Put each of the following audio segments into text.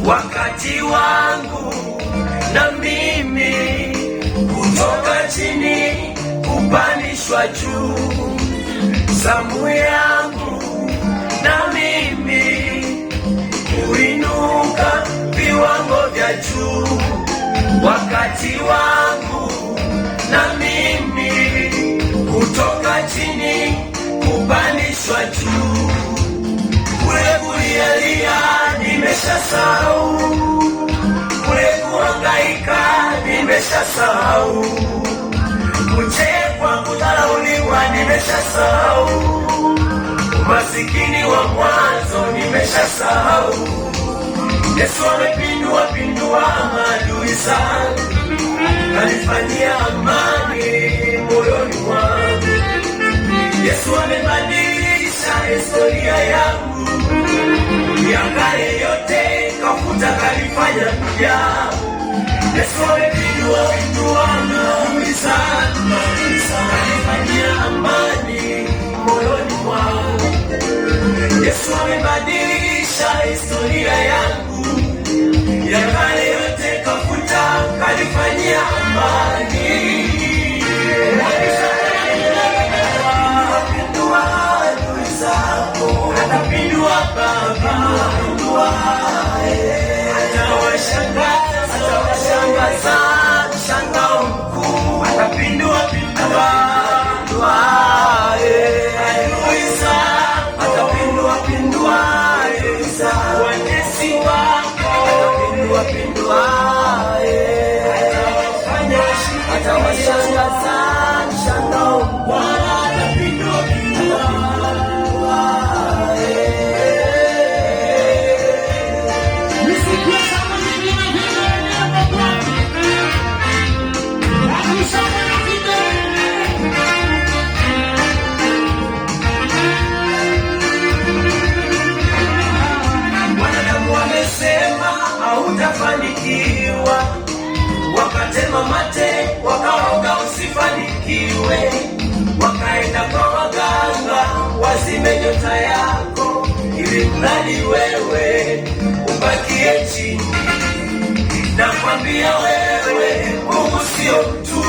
Wakati wangu na mimi kutoka chini kupandishwa juu, zamu yangu na mimi kuinuka viwango vya juu, wakati wangu na mimi kutoka chini kupandishwa juu. Kule kulialia nimeshasahau, kule kuhangaika nimeshasahau, kuchekwa, kudharauliwa nimeshasahau, umasikini wa mwanzo nimeshasahau. Yesu amepindua pindua maadui zangu, kanifanyia amani moyoni mwangu. Yesu amebadilisha historia yangu, ya kale yote kafuta, kalifanya mpya. Yesu amepindua pindua maadui zangu, kanifanyia amani moyoni mwangu. Yesu amebadilisha historia yangu, ya kale yote kafuta, kalifanyia amani. Atapindua adui zako, atapindua Baba, atawashangaza, atawashangaza mshangao mkuu, atapindua pindua adui zako, atapindua pindua adui zako, watesi wako, atapindua pindua, atawafanya atawashangaza mshangao mkuu, atapindua pindua. Nisikie shangwe nyingine vigelegele kwa Bwana. Wapi shangwe na vigelegele? Wanadamu wamesema hautafanikiwa, wakatema mate, wakaoga usifanikiwe, wakaenda kwa waganga wazime nyota yako, ili mradi wewe ubakie chini. Nakwambia wewe, Mungu sio mtu,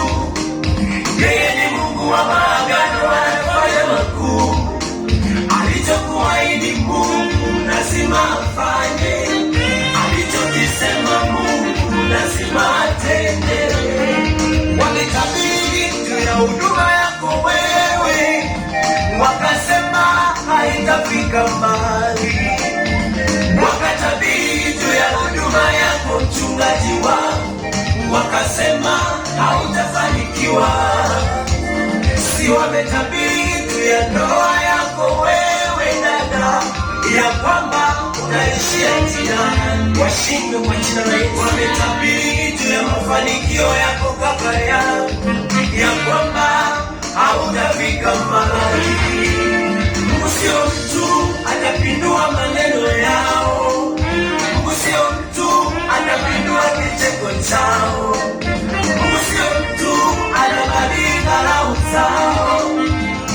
yeye ni Mungu wa maagano, anafanya makuu. Alichokuahidi Mungu lazima afanye, alichokisema Mungu lazima atende. Wametabiri juu ya huduma yako wewe, wakasema haitafika mbali. Wakatabiri juu ya huduma yako mchungaji wangu, wakasema hautafanikiwa. Si wametabiri juu ya ndoa yako wewe dada, ya kwamba utaishia njiani, washindwe kwa jina la Yesu. Wametabiri juu ya mafanikio yako kaka yangu, ya kwamba hautafika mbali. Mungu sio mtu atapindua maneno yao. Mungu sio mtu atapindua kicheko chao. Mungu sio mtu anabadili dharau zao.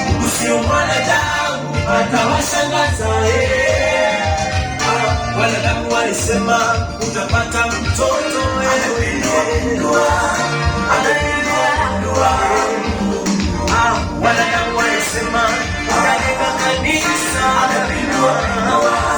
Mungu sio mwanadamu atawashangaza. Ah, wanadamu walisema utapata mtoto, atapindua pindua, atapindua pindua. Ah, wanadamu walisema utajenga kanisa, atapindua pindua.